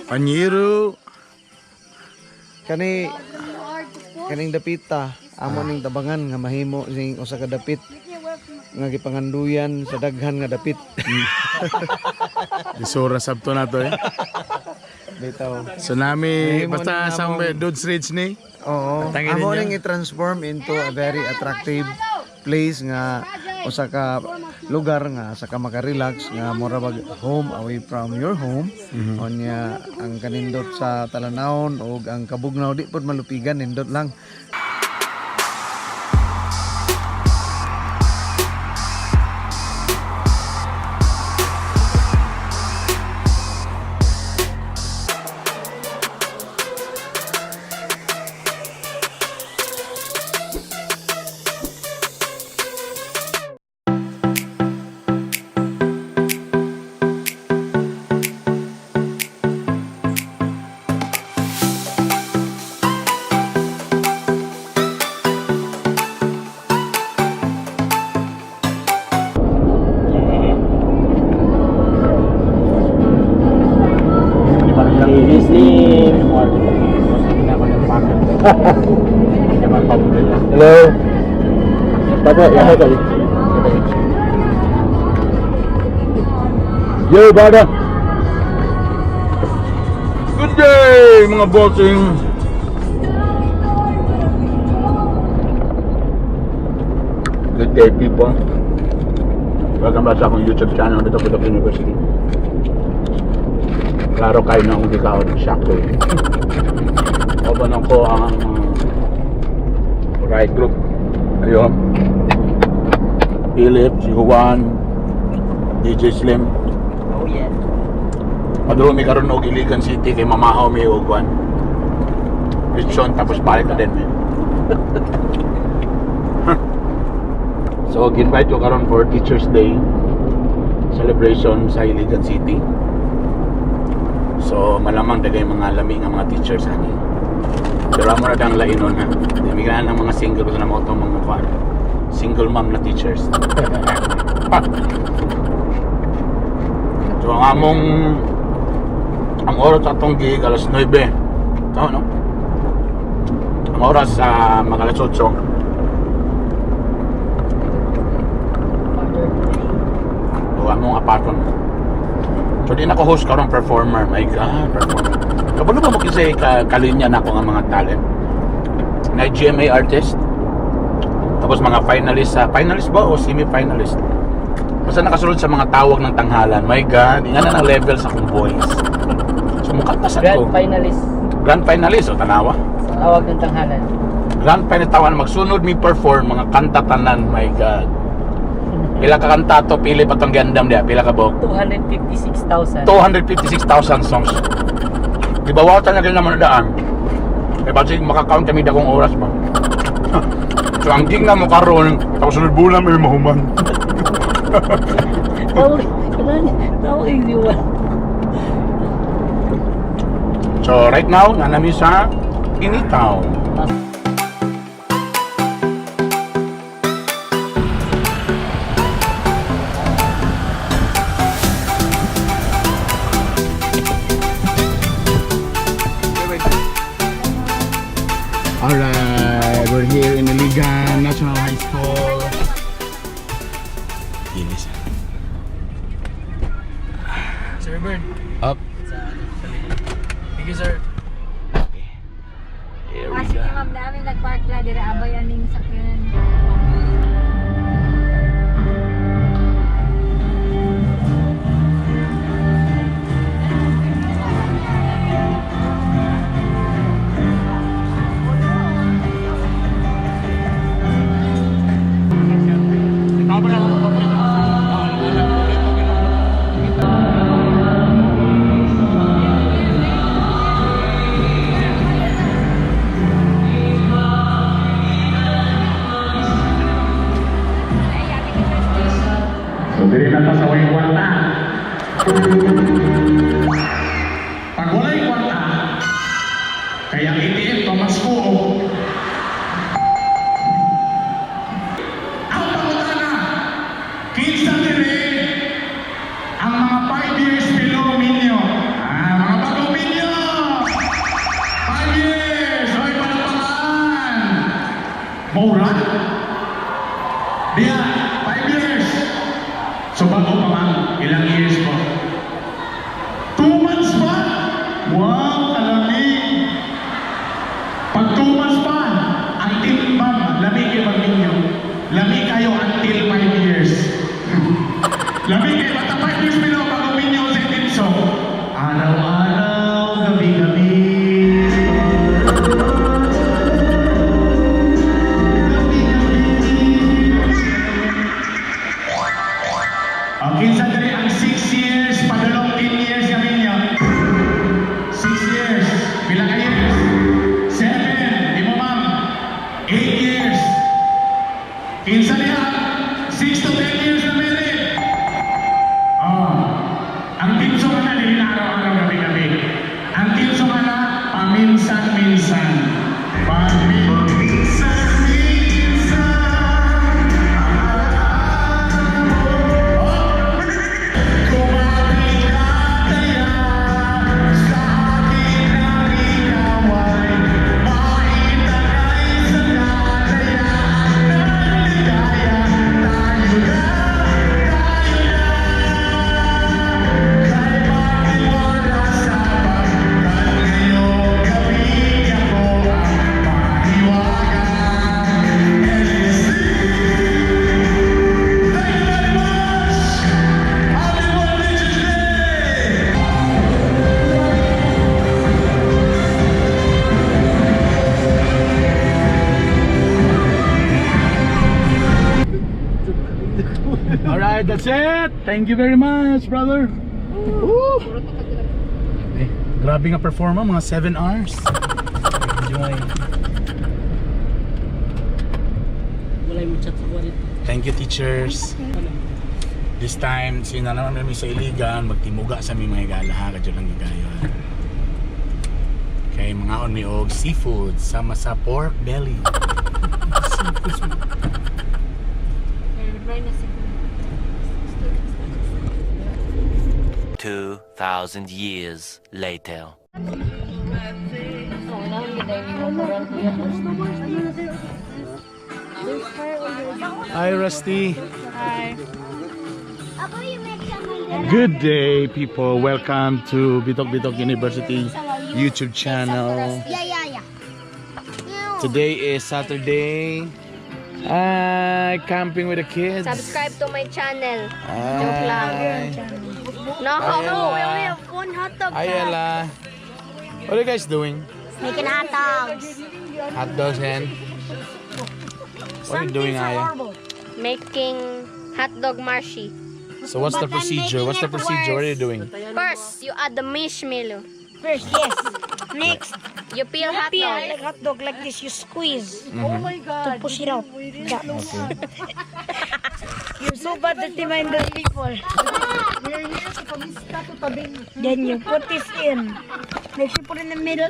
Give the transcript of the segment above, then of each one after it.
Panyero. Kani kaning dapita amo ning tabangan nga mahimo sing usa ka dapit nga gipanganduyan sa daghan nga dapit. Disura sabto na to eh. Bitaw. So nami, Mahimo basta ning sa among- Dudes Ridge ni. Oo. Tangin Amo ninyo. ning i-transform into a very attractive place nga usa ka lugar nga sa ka makarelax nga mura bag home away from your home. Unya ang kanindot sa talanawon ug ang kabugnaw di pod malupigan, nindot lang. Hello. Papa, ya kali. Yo, brother. Good day, mga bossing. Good day, people. Welcome back sa akong YouTube channel, Dito Putok University. Klaro kayo na akong gikaon, Shockwave. Obanan ko ang right group. Ayun. Philip, si Juan, DJ Slim. Oh yeah. Padulong mi karon og Iligan City kay mamahaw mi og kwan. Lechon tapos balik na din mi. So gi-invite ko karon for Teachers Day celebration sa Iligan City. So malamang dagay mga lami nga mga teachers ani. Pero amo na dang lainon ha. Di mi ganahan ng mga single basta na mo itong mga kwan. Single mom na teachers. So ang among ang oras atong gig alas 9. Tama no? Ang oras sa mga alas 8. O among apaton. So di na ko host karon, performer. My God, performer. Kabalo ba mo kasi ka kalinya na ako nga mga talent? Na GMA artist. Tapos mga finalist sa finalist ba o semi-finalist? Basta nakasunod sa mga tawag ng tanghalan. My God, nga na ng level sa akong voice. So mukhang pasad Grand ko. finalist Grand finalist o tanawa. sa tawag ng tanghalan. Grand finalist tawan magsunod mi perform mga kanta tanan. My God. Pila ka kanta to, pili pa tong gandam dia, pila ka buok? 256,000. 256,000 songs. Di ba wala na naman na daan? Eh basig makakount kami dagong oras ba? So ang gig na mo karon, tapos sunod bulan may mahuman. Tawag, tawag yung liwan. So right now, nanami sa Initaw. Alright, we're here in Iligan National High School. Inis. Sir Bird. Up. Thank you, sir. Okay. Here we Kasi go. ma'am namin nagpark la dire abay aning sakyan. So, dili na ta sa way kwarta. Pag wala'y kwarta, kaya ang ATM pamasko. Ang pangutana, kinsa diri ang mga 5 years below minyo? Ah, mga bagong minyo. So bago pa, ma'am, ilang years po? 2 months pa? Wow, kalamig! Pag 2 months pa, until, ma'am, lami kayo magminyo. Lami kayo until 5 years. Lami kayo, basta 5 years minyo, bago minyo sa theme song. Araw-araw, gabi-gabi. Gabi-gabi. Ang kinsa diri ang 6 years, padulong 10 years kami niya. 6 years. Pila ka years? 7. Imo, ma'am. 8 years. Kinsa niya 6 to 10 years na married? Oh. Ang theme song na dili na araw-araw, gabi-gabi. Ang theme song na paminsan-minsan. Paminsan-minsan. Kumapit ka kaya sa akin ang ikaw ay maitakay sa kalayaan ng ligaya. Tayo na, tayo na, kay maniwala sa pagkat ngayong gabi ako ang mahiwaga. LSC! Thank you very much! Happy World Teachers Day! Alright, that's it. Thank you very much, brother. Woo! Eh, grabe nga performa, mga 7 hours. Enjoy. Wala yung chat sa wallet. Thank you, teachers. This time, sina naman kami sa Iligan, magtimuga sa mi mga higala ha, kadyo lang gigayon. Kay mga on mi og seafood sama sa pork belly. Goodbye na siguro. 2,000 years later. Oh, wala yung moral ko yan. Hi, Rusty. Hi. Good day, people. Welcome to Bitok Bitok University YouTube channel. Yeah. Today is Saturday. Hi, camping with the kids. Subscribe to my channel. Hi. Joke lang. No, Hi, no. Ella. One hot dog. Hi, Ella. What are you guys doing? Making hot dogs. Hot dogs and what are you doing, Aya? Making hot dog marshy. So what's the But I'm procedure? making What's the it procedure? What are you worse. doing? First, you add the marshmallow. First, yes. Next, You peel hot peel dog. like hot dog like this. You squeeze. Oh my God. To push it out. Yeah. You're so bad at reminding people. Then you put this in. Make sure you put in the middle.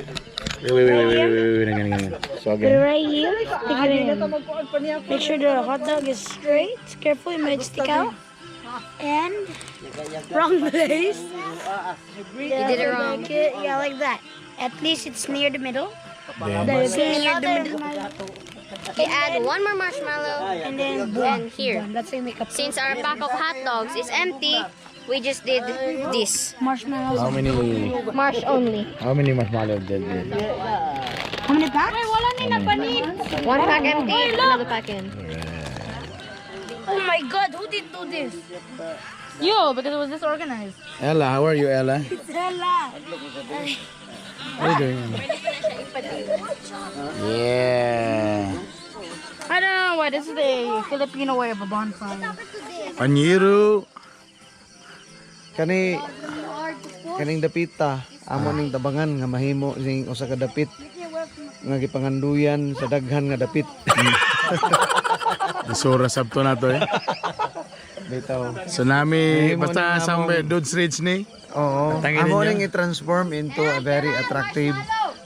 Wait, wait, wait, wait, wait, wait, wait, wait, wait, wait. So Put it again. right here. Stick it in. Make sure the hot dog is straight. Careful, it might stick out. And wrong place. You did it wrong. Like it, yeah, like that. At least it's near the middle. Then, It's near the middle. You add one more marshmallow. And then boom. And here. Done. That's how you make a Since our pack of hot dogs is empty, we just did this. marshmallows. how many Marsh only. how many marshmallow did it? How many packs? One pack empty, another pack in. Oh my God, who did do this? You, because it was disorganized. Ella, how are you, Ella? Ella. What are you doing, Ella? Yeah. I don't know why. This is the Filipino way of a bonfire. Panyiru. Kani kaning dapita amo ning tabangan nga mahimo sing usa ka dapit nga gipanganduyan sa daghan nga dapit. Isura sabto na to eh. Bitaw. So nami, Mahimo basta ni sa namong- Dudes Ridge ni. Oo. Tangin Amo ninyo. ning i-transform into a very attractive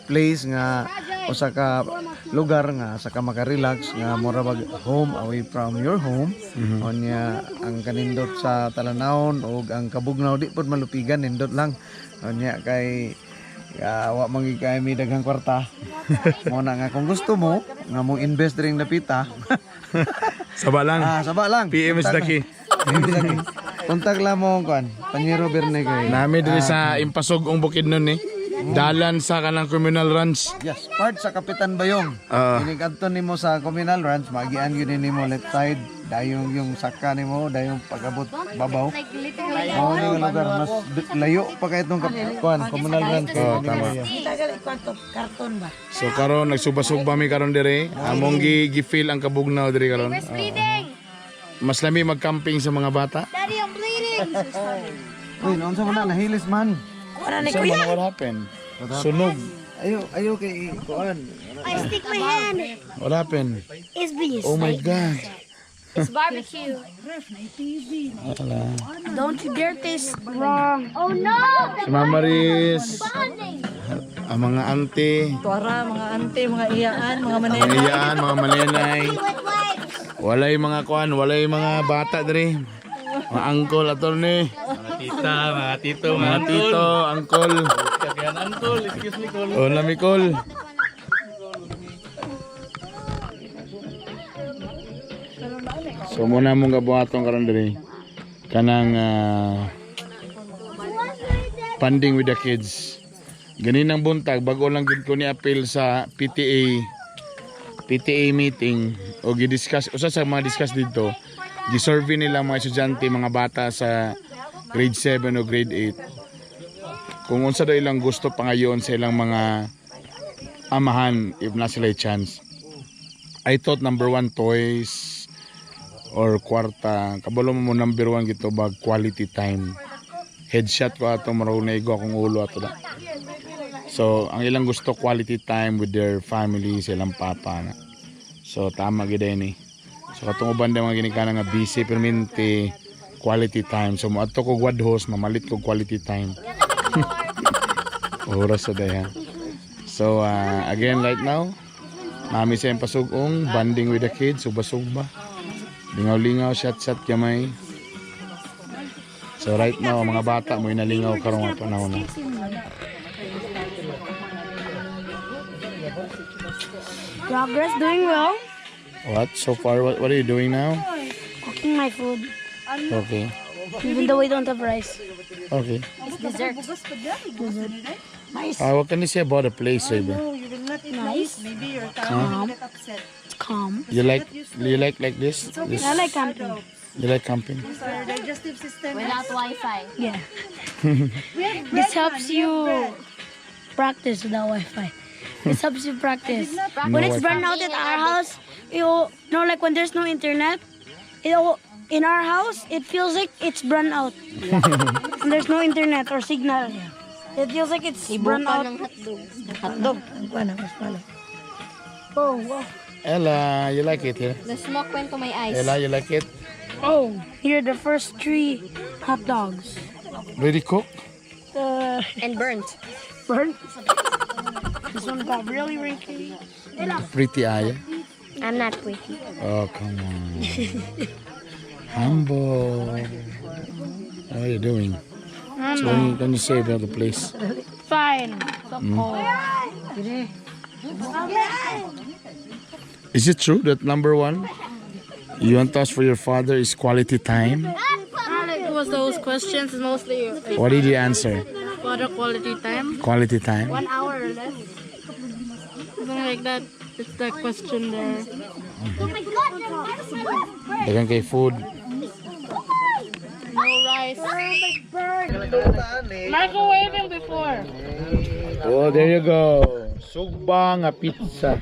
place nga usa ka lugar nga sa ka makarelax nga mura bag home away from your home. Unya ang kanindot sa talanawon ug ang kabugnaw di pud malupigan, nindot lang. Unya kay wa man gyud kay mi daghang kwarta. Mo na nga kung gusto mo nga mo invest ring dapita, Saba lang. ah, saba lang. PM is the key. PM is the key. Kontak lang mo kuan. Panyero Berne kay. Nami diri sa Impasug-ong Bukidnon ni. Dalan sa kanang communal ranch. Yes, part sa Kapitan Bayong. Ah. Inig-adto nimo sa communal ranch, magian yun nimo left side, dayong yung saka nimo, dayong pag-abot babaw. Like literally. Mao ni nga lugar mas layo pa kay itong kuan communal ranch. Oh, tama. So karon nagsubasugba mi karon dire. Among gi-feel ang kabugnaw dire karon. We're bleeding. Mas lami mag-camping sa mga bata. Daddy, I'm bleeding. Uy, unsa man na nahilis man. So, what happened? Sunog. Ayo, ayo kay kuan. I stick my hand. What happened? It's being Oh my God. It's barbecue. Wala. Don't you dare taste wrong. Oh no! Si Mama Riz, Bonding. ang mga auntie, Tuara, mga ante, mga iyaan, mga mga manenay. iyaan, mga manenay. With wipes. Walay mga kuan, walay mga bata diri. Mga angkol, attorney. Mga tita, mga tito, Mga tito, angkol. Kaya uncle, excuse me, call. O namikol. So muna mong gabuhaton karon diri kanang funding with the kids. Ganinang buntag bago lang gid ko ni appeal sa PTA PTA meeting o gi-discuss usa sa mga discuss dito, gi-survey nila mga estudyante, mga bata sa grade 7 o grade 8 kung unsa daw ilang gusto pangayon sa ilang mga amahan if na sila chance. I thought number one toys or kwarta. Kabalo mo number one gito bag quality time. Headshot ko ato marunong na igo akong ulo ato da. So ang ilang gusto quality time with their family, sa ilang papa na. So tama gid ni. So katong uban daw mga ginikanan nga busy perminti quality time. So moadto ko Guadhos, mamalit ko quality time. Oras sa daya. So again right now, mami sa pasugong bonding with the kids, suba-suba. Lingaw-lingaw, shot-shot gamay. So right now, ang mga bata mo inalingaw karong nga panahon na. Progress, doing well. What? So far, what are you doing now? Cooking my food, Okay. even though we don't have rice. Okay. It's dessert. Nice. What can you say about the place, Saber? Nice. Calm. It's calm. You like this? This? I like camping. You like camping? Without Wi-Fi. Yeah. This helps you practice without Wi-Fi. This helps you practice. When it's Wi-Fi. burned out at our house, you know, like when there's no internet, in our house, it feels like it's burned out. When there's no internet or signal. It feels like it's burned out. Ng hotdog. Hotdog. Oh, wow. Ella, you like it here? The smoke went to my eyes. Ella, you like it? Oh, here are the first 3 hot dogs. Ready cook? And burnt. Burnt. This one got really wrinkly. Pretty eye. I'm not pretty. Oh, come on. Humble. How are you doing? So what can you say about the place? Fine. So cold. Is it true that number one you want to ask for your father is quality time? It was those questions mostly What did you answer? water quality time. Quality time? 1 hour or less. Something like that. It's the question there. Dagan kay food. No rice. Microwaving before. Oh, there you go. Sugba nga pizza.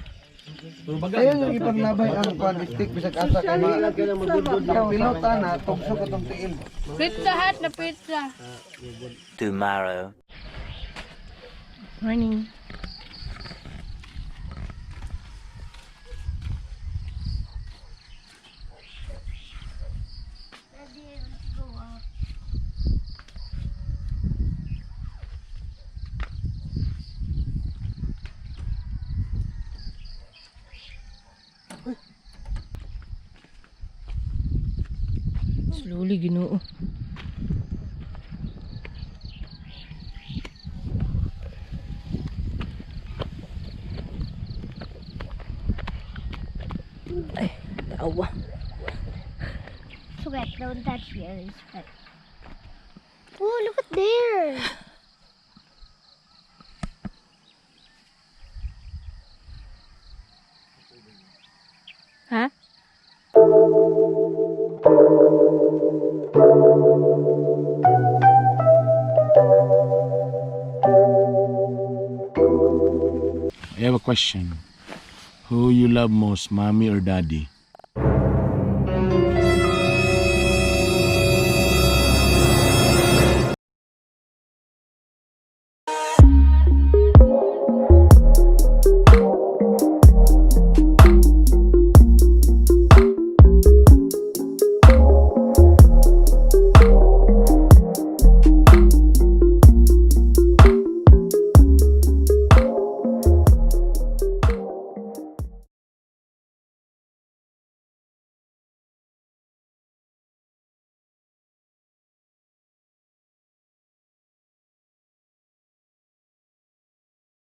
Ayo yung ipanglabay ang kuan stick bisag asa kay ma. Ang pilota na tugso katong tiil. Pizza Hut na pizza. Tomorrow. Morning. Slowly, Ginoo. Ay, tawa. Sweat, don't touch me. It's wet. Oh, look at there. Huh? I have a question. Who you love most, mommy or daddy?